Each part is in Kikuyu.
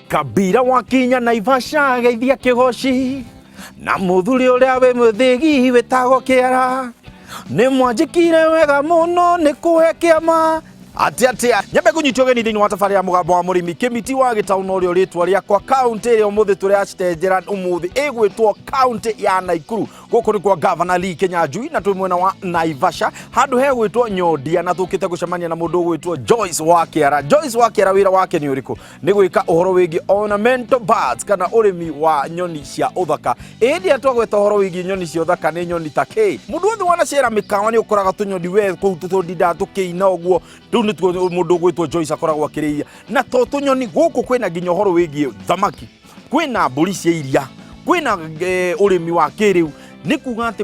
Kabira wakinya Naivasha geithia kĩgoci na mũthuri ũrĩa wĩ mũthĩgi wĩtagwo kĩara nĩ mwanjĩkire wega mũno nĩ kũhe kĩama atĩ atĩa nyambe kũnyitwo ũgeni thĩinĩ wa tabarĩra ya Mũgambo wa Mũrĩmi. Kĩmiti wa Gĩtaũ norĩo rĩtwa rĩakwa. Kaũntĩ ĩrĩa ũmũthĩ tũracitenjera ũmũthĩ ĩgwĩtwo kaũntĩ ya Naikuru. Gũkũ nĩ kwa Gavana Lee Kinyanjui na twĩ mwena wa Naivasha handũ hegwĩtwo Nyondia, na tũkĩte gũcemania na mũndũ ũgwĩtwo Joyce wa Kĩara. Joyce wa Kĩara wĩra wake nĩ ũrĩkũ? Nĩ gwĩka ũhoro wĩgiĩ ornamental birds kana ũrĩmi wa nyoni cia ũthaka. Ĩndĩ ĩrĩa twagweta ũhoro wĩgiĩ nyoni cia ũthaka nĩ nyoni ta kĩ? Mũndũ wothe wanacera mĩkawa nĩ ũkoraga tũnyoni we kũu tũtũndindaga tũkĩina ũguo. Rĩu nĩtuo mũndũ ũgwĩtwo Joyce akoragwo akĩrĩithia. Na to tũnyoni, gũkũ kwĩna nginya ũhoro wĩgiĩ thamaki, kwĩna mbũri cia iria, kwĩna ũrĩmi wa kĩrĩu. Nĩ kuga atĩ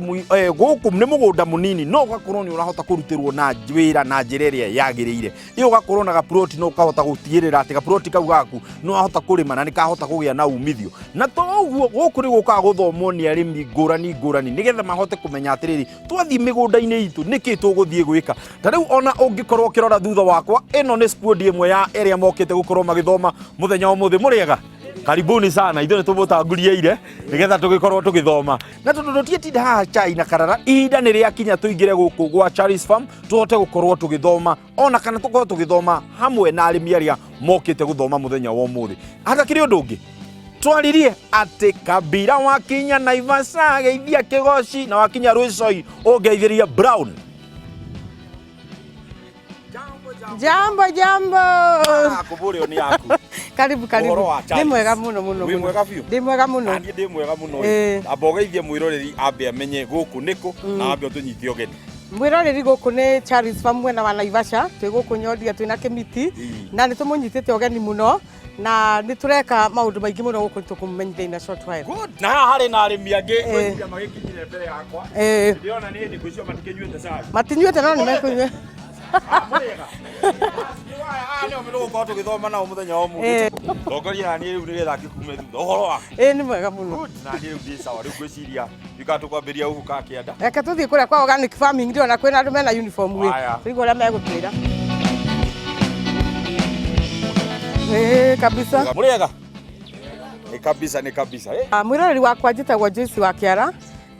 gũkũ nĩ mũgũnda mũnini no ũgakorwo nĩ ũrahota kũrutĩrwo na wĩra na njĩra ĩrĩa yagĩrĩire. Ĩ ũgakorwo na gaploti no ũkahota gũtigĩrĩra atĩ gaploti kau gaku nĩ wahota kũrĩma na nĩ kahota kũgĩa na umithio. Na to ũguo, gũkũ nĩ gũkaga gũthomwo nĩ arĩmi ngũrani ngũrani nĩgetha mahote kũmenya atĩrĩrĩ, twathiĩ mĩgũnda-inĩ itũ nĩkĩ tũgũthiĩ gwĩka. Ta rĩu ona ũngĩkorwo ũkĩrora thutha wakwa, ĩno nĩ squad ĩmwe ya ĩrĩa mokĩte gũkorwo magĩthoma mũthenya wa ũmũthĩ. Mũrĩega? Karibuni sana. Ithuĩ nĩ tũmũtangurieire nĩgetha tũgĩkorwo tũgĩthoma. Na tondũ tũtiĩtinda haha chai na karara, ihinda nĩ rĩakinya tũingĩre gũkũ gwa Charis Farm tũhote gũkorwo tũgĩthoma ona kana tũkorwo tũgĩthoma hamwe na arĩmi arĩa mokĩte gũthoma mũthenya wa ũmũthĩ. Hatakĩrĩ ũndũ ũngĩ, twaririe atĩ Kabira wakinya Naivasha geithia kĩgoci na wakinya Rwĩcoi ũngeithĩria Brown. Jambo jambo. Ah, kũbũrĩo nĩ yaku. Karibu karibu. Ũhoro wa Ndĩ Charles? mwega mũno mũno. Wĩ mũno. mwega biũ? Ndĩ mwega mũno. Na niĩ ndĩ mwega mũno. Amba ũgeithie mwĩroreri ambe amenye gũkũ nĩkũ na ambe ũtũnyite ũgeni. Mwĩroreri, gũkũ nĩ Charles Farm mwena wa Naivasha. Twĩ gũkũ Nyondia twĩna Kĩmiti na nĩ tũmũnyitĩte ũgeni mũno na nĩ tũreka maũndũ maingĩ mũno gũkũ, tũkũmũmenyithia in a short while. Good. Na haha harĩ na arĩmi angĩ ngwĩciria magĩkinyire mbere yakwa. Ndĩrona nĩ hĩndĩ ngwĩciria matikĩnyuĩte cai. Matinyuĩte no nĩ mekũnyua. Ah, mũrĩega. Aya nĩo tũgũkorwo tũgĩthoma nao mũthenya wa ũmũthĩ. Tongoria na niĩ rĩu nĩgetha ngĩkume thutha. Ũhoro waku? Ĩĩ, nĩ mwega mũno. Good. Na niĩ rĩu ndĩ sawa. Rĩu ngwĩciria ndiũkaga tũkwambĩria gũkũ ka kĩanda. Reke tũthiĩ kũrĩa kwa organic farming, ndĩrona kwĩna andũ mena uniform ĩ. Haya. Tũigue ũrĩa megũtwĩra. Ĩĩ kabisa. Mũrĩega? Nĩ kabisa, nĩ kabisa. Ah, mwĩroreri wakwa, njĩtagwo Joyce wa Kĩara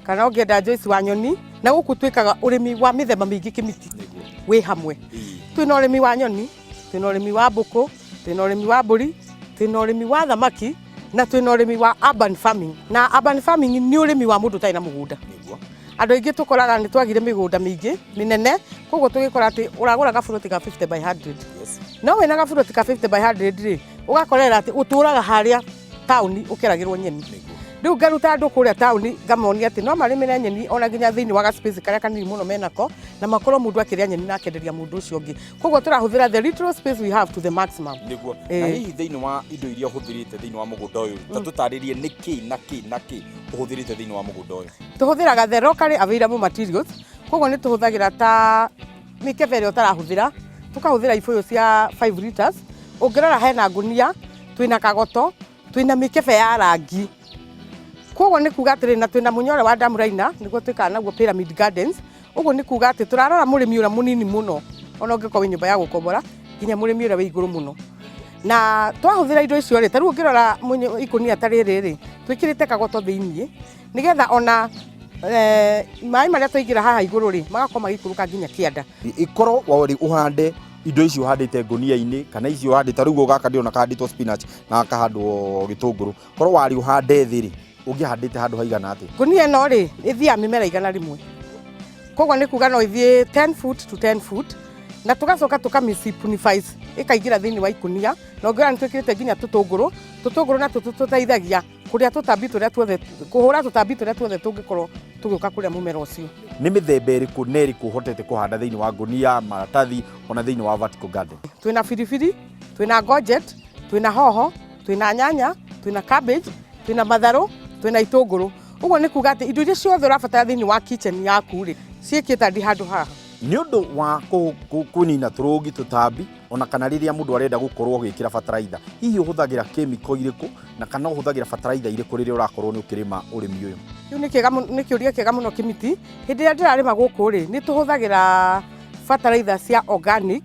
kana ũngĩenda Joyce wa Nyoni, na gũkũ twĩkaga ũrĩmi wa mĩthemba mĩingĩ, Kĩmiti, wĩ hamwe. Twĩna ũrĩmi wa nyoni, twĩna ũrĩmi wa mbũkũ, twĩna ũrĩmi wa mbũri, twĩna ũrĩmi wa thamaki na twĩna ũrĩmi wa urban farming. Na urban farming nĩ ũrĩmi wa mũndũ ũtarĩ na mũgũnda. Andũ aingĩ tũkoraga nĩ twagire mĩgũnda mĩingĩ mĩnene, koguo tũgĩkora atĩ ũragũra gaburoti ka 50 by 100. No wĩna gaburoti ka 50 by 100 rĩ, ũgakorera atĩ ũtũraga harĩa taũni ũkeragĩrwo nyeni. Rĩu ngaruta andũ kũrĩa taũni ngamonia atĩ no marĩmĩre nyeni ona nginya thĩinĩ wa gaspace karĩa kanini mũno menako, na makorwo mũndũ akĩrĩa nyeni na akenderia mũndũ ũcio ũngĩ. Koguo tũrahũthĩra the little space we have to the maximum. Nĩguo. Na hihi thĩinĩ wa indo iria ũhũthĩrĩte thĩinĩ wa mũgũnda ũyũ, ta tũtarĩrie nĩ kĩ na kĩ na kĩ ũhũthĩrĩte thĩinĩ wa mũgũnda ũyũ? Tũhũthĩraga the locally available materials, koguo nĩ tũhũthagĩra ta mĩkebe ĩrĩa ũtarahũthĩra, tũkahũthĩra ibũyũ cia 5 liters. Ũngĩrora hena ngunia, twĩna kagoto, twĩna mĩkebe ya rangi. Koguo nĩ kuga atĩrĩrĩ, na twĩna mũnyore wa dam liner nĩguo twĩkaga naguo pyramid gardens. Ũguo nĩ kuga atĩ tũrarora mũrĩmi ũrĩa mũnini mũno, ona ũngĩkorwo wĩ nyũmba ya gũkombora, nginya mũrĩmi ũrĩa wĩ igũrũ mũno. Na twahũthĩra indo icio rĩ, ta rĩu ũngĩrora ikũnia ta rĩrĩ rĩ, twĩkĩrĩte kagoto thĩiniĩ nĩgetha ona maĩ marĩa twaingĩra haha igũrũ rĩ, magakorwo magĩikũrũka nginya kĩanda. Ĩkorwo warĩ ũhande indo ici ũhandĩte ngũnia-inĩ kana ici ũhandĩte rĩu gaka ndĩrona kahandĩtwo spinach na gakahandwo gĩtũngũrũ, korwo warĩ ũhande thĩ rĩ, ũngĩhandĩte handũ haigana atĩa? Ngũnia ĩno rĩ, ĩthiaga mĩmera 100. Koguo nĩ kuga no ĩthiĩ 10 foot to 10 foot, na tũgacoka tũkamĩ ĩkaingĩra thĩinĩ wa ikũnia, na ũngĩrora nĩ twĩkĩrĩte nginya tũtũngũrũ. Tũtũngũrũ natuo tũteithagia kũrĩa tũtambi tũrĩa tuothe, kũhũra tũtambi tũrĩa tuothe tũngĩkorwo tũgĩũka kũrĩa mũmera ũcio. Nĩ mĩthemba ĩrĩkũ na ĩrĩkũ ũhotete kũhanda thĩinĩ wa ngũnia, maratathi ona thĩinĩ wa vertical garden? Twĩna biribiri, twĩna courgette, twĩna hoho, twĩna nyanya, twĩna cabbage, twĩna matharũ, twĩna itũngũrũ. Ũguo nĩ kuga atĩ indo iria ciothe ũrabatara thĩinĩ wa kitchen yaku rĩ, ciĩkĩte ndi handũ haha. Nĩ ũndũ wa kũnina tũrũgi, tũtambi, ona kana rĩrĩa mũndũ arenda gũkorwo agĩkĩra bataraitha, hihi ũhũthagĩra kĩmĩko irĩkũ na kana ũhũthagĩra bataraitha irĩkũ rĩrĩa ũrakorwo nĩ ũkĩrĩma ũrĩmi ũyũ? Kĩu nĩ kĩega nĩ kĩũria kĩega mũno, Kĩmiti. Hĩndĩ ĩrĩa ndĩrarĩma gũkũ rĩ, nĩ tũhũthagĩra bataraitha cia organic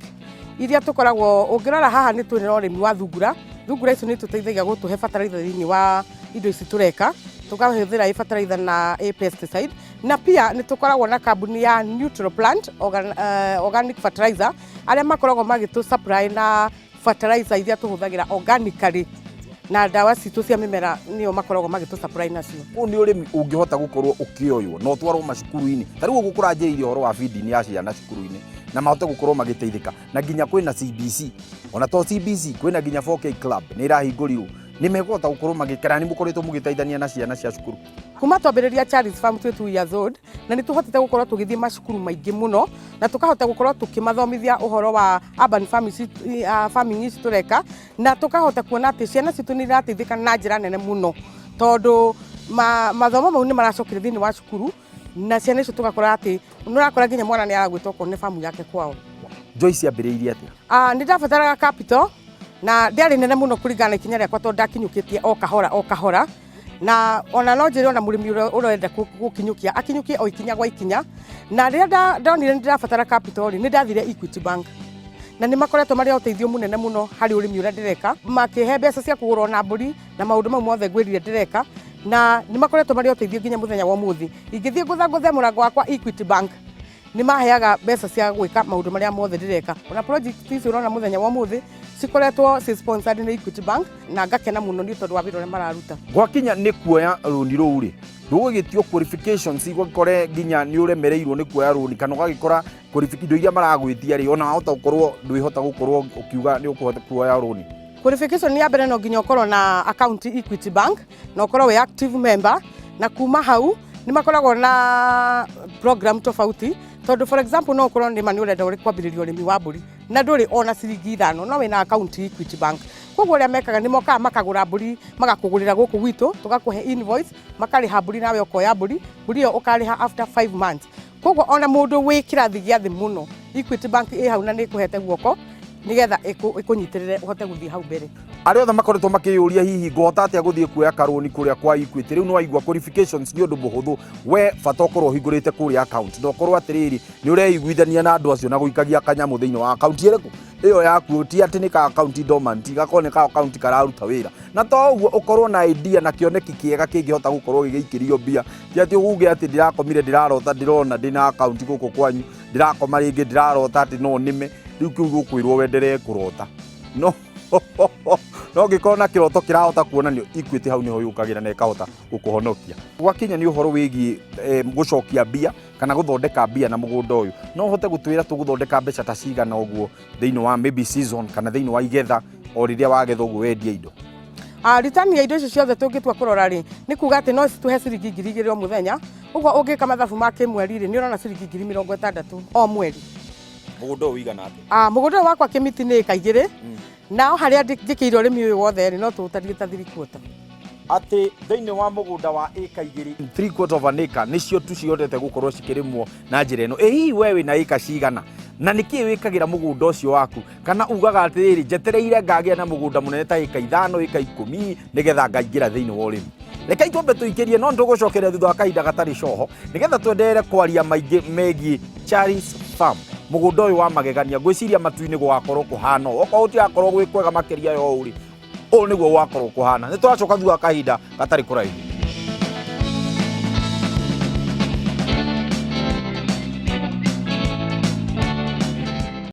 iria tũkoragwo. Ũngĩrora haha nĩ twĩna ũrĩmi wa thungura. Thungura icio nĩ itũteithagia gũtũhe bataraitha thĩinĩ wa indo ici tũreka, tũkahũthĩra ĩ bataraitha na ĩ pesticide. Na pia nĩ tũkoragwo na kambuni ya Neutral Plant Organic Fertilizer, arĩa makoragwo magĩtũ supply na fertilizer iria tũhũthagĩra organically, na ndawa citũ cia mĩmera nĩo makoragwo magĩtũ supply nacio. Ũyũ nĩ ũrĩmi ũngĩhota gũkorwo ũkĩoywo na ũtwarwo macukuru-inĩ. Ta rĩu ũguo kũranjĩrĩirie ũhoro wa feeding ya ciana cukuru-inĩ na mahote gũkorwo magĩteithĩka. Na nginya kwĩna CBC, ona to CBC, kwĩna nginya 4K Club nĩ ĩrahingũrirwo. Nĩ mekũhota gũkorwo magĩkena, nĩ mũkoretwo mũgĩteithania na ciana cia cukuru? Kuma twambĩrĩria Charles Farm twĩ 2 years old, na nĩ tũhotete gũkorwo tũgĩthiĩ macukuru maingĩ mũno, na tũkahota gũkorwo tũkĩmathomithia ũhoro wa urban farming farming ici tũreka, na tũkahota kuona atĩ ciana citũ nĩ irateithĩka na njĩra nene mũno, tondũ mathomo mau nĩ maracokire thĩinĩ wa cukuru, na ciana icio tũgakora atĩ nĩ ũrakora nginya mwana nĩ aragwĩta okorwo nĩ famu yake kwao. Joyce ambĩrĩirie atĩa? Nĩ ndabataraga capital na ndĩarĩ nene mũno kũringana na ikinya rĩakwa, tondũ ndakinyũkĩtie o kahora o kahora, na ona no njĩre ona mũrĩmi ũrĩa ũrenda gũkinyũkia akinyũkie o ikinya gwa ikinya. Na rĩrĩa ndonire nĩ ndĩrabatara capital rĩ, nĩ ndathire Equity Bank, na nĩ makoretwo marĩ ũteithio mũnene mũno harĩ ũrĩmi ũrĩa ndĩreka, makĩhe mbeca cia kũgũra ona mbũri na maũndũ mau mothe ngwĩrire ndĩreka, na nĩ makoretwo marĩ ũteithio nginya mũthenya wa ũmũthĩ. Ingĩthiĩ ngũthangũthe mũrango wakwa Equity Bank, nĩ maheaga mbeca cia gwĩka maũndũ marĩa mothe ndĩreka. Ona project ici ũrona mũthenya wa ũmũthĩ cikoretwo ci sponsored nĩ Equity Bank, na ngakena mũno nĩ tondũ wa wĩra ũrĩa mararuta. Gwakinya nĩ kuoya rũni rũu rĩ, rũgũgĩtio qualifications, ũgakore nginya nĩ ũremereirwo nĩ kuoya rũni, kana ũgagĩkora indo iria maragwĩtia rĩ, ona wahota gũkorwo ndwĩhota gũkorwo ũkiuga nĩ ũkũhota kuoya rũni. Qualification ya mbere no nginya ũkorwo na account Equity Bank na ũkorwo wĩ active member, na kuma hau nĩ makoragwo na program tofauti, tondũ for example no ũkorwo nĩ ma nĩ ũrenda kwambĩrĩria ũrĩmi wa mbũri na ndũrĩ ona ciringi 5, no wĩna account Equity Bank. Koguo ũrĩa mekaga nĩ mokaga makagũra mbũri, magakũgũrĩra gũkũ gwitũ, tũgakũhe invoice, makarĩha mbũri nawe ũkoya mbũri, mbũri ĩyo ũkarĩha after 5 months. Koguo ona mũndũ wĩ kĩrathi gĩa thĩ mũno, Equity Bank ĩ hau na nĩ ĩkũhete guoko nĩgetha ĩkũnyitĩrĩre ũhote gũthiĩ hau mbere. Arĩa othe makoretwo makĩyũria hihi ngũhota atĩa gũthiĩ kuoya karũni kũrĩa kwa Equity, rĩu nĩ waigua qualifications nĩ ũndũ mũhũthũ. We bata ũkorwo ũhingũrĩte kũrĩa account, na ũkorwo atĩrĩrĩ nĩ ũreiguithania na andũ acio na gũikagia kanyamũ thĩinĩ wa account ĩrĩkũ ĩyo yaku, ti atĩ nĩ ka account dormant, gakorwo nĩ ka account kararuta wĩra. Na to ũguo, ũkorwo na idea na kĩoneki kĩega kĩngĩhota gũkorwo gĩgĩikĩrio mbia, ti atĩ uge atĩ ndĩrakomire ndĩrarota ndĩrona ndĩna account gũkũ kwanyu, ndĩrakoma rĩngĩ ndĩrarota atĩ no nĩme. Rĩu kĩu gũkwĩrwo wenderee kũrota, no no ngĩkorwo na kĩroto kĩrahota kuonanio, Equity hau nĩho yũkagĩra na ĩkahota gũkũhonokia. Gwakinya nĩ ũhoro wĩgiĩ gũcokia mbia kana gũthondeka mbia na mũgũnda ũyũ, no ũhote gũtwĩra tũgũthondeka mbeca ta cigana ũguo thĩinĩ wa maybe season kana thĩinĩ wa igetha, o rĩrĩa wagetha ũguo wendia indo? Return ya indo icio ciothe tũngĩtua kũrora rĩ, nĩ kuga atĩ no citũhe ciringi 2000 o mũthenya. Ũguo ũngĩka mathabu ma kĩmweri rĩ, nĩ ũrona ciringi 60,000 o mweri. Mũgũnda ũyũ ũigana atĩa? Mũgũnda ũyũ wakwa kĩmiti nĩ ĩka 2, nao harĩa njĩkĩire ũrĩmi ũyũ wothe rĩ, no tũũtarie ta 3/4. Atĩ thĩinĩ wa mũgũnda wa ĩka 2, 3/4 of an acre, nĩcio tu cihotete gũkorwo cikĩrĩmwo na njĩra ĩno. Ĩ hihi we wĩna ĩka cigana, na nĩkĩĩ wĩkagĩra mũgũnda ũcio waku? Kana ugaga atĩrĩrĩ, njetereire ngagĩa na mũgũnda mũnene ta ĩka 5, ĩka 10, nĩgetha ngaingĩra thĩinĩ wa ũrĩmi? Rekei twambe tũikĩrie, no nĩtũgũcokeria thutha wa kahinda gatarĩ coho, nĩgetha twenderere kwaria maingĩ megiĩ Charles Farm, mũgũnda ũyũ wa magegania. Ngwĩciria matu-inĩ gũgakorwo kũhana ũũ, okorwo gũtigakorwo gwĩ kwega makĩria ya ũũ rĩ, ũũ nĩguo gũgakorwo kũhana. Nĩ tũracoka thutha wa kahinda gatarĩ kũraihu.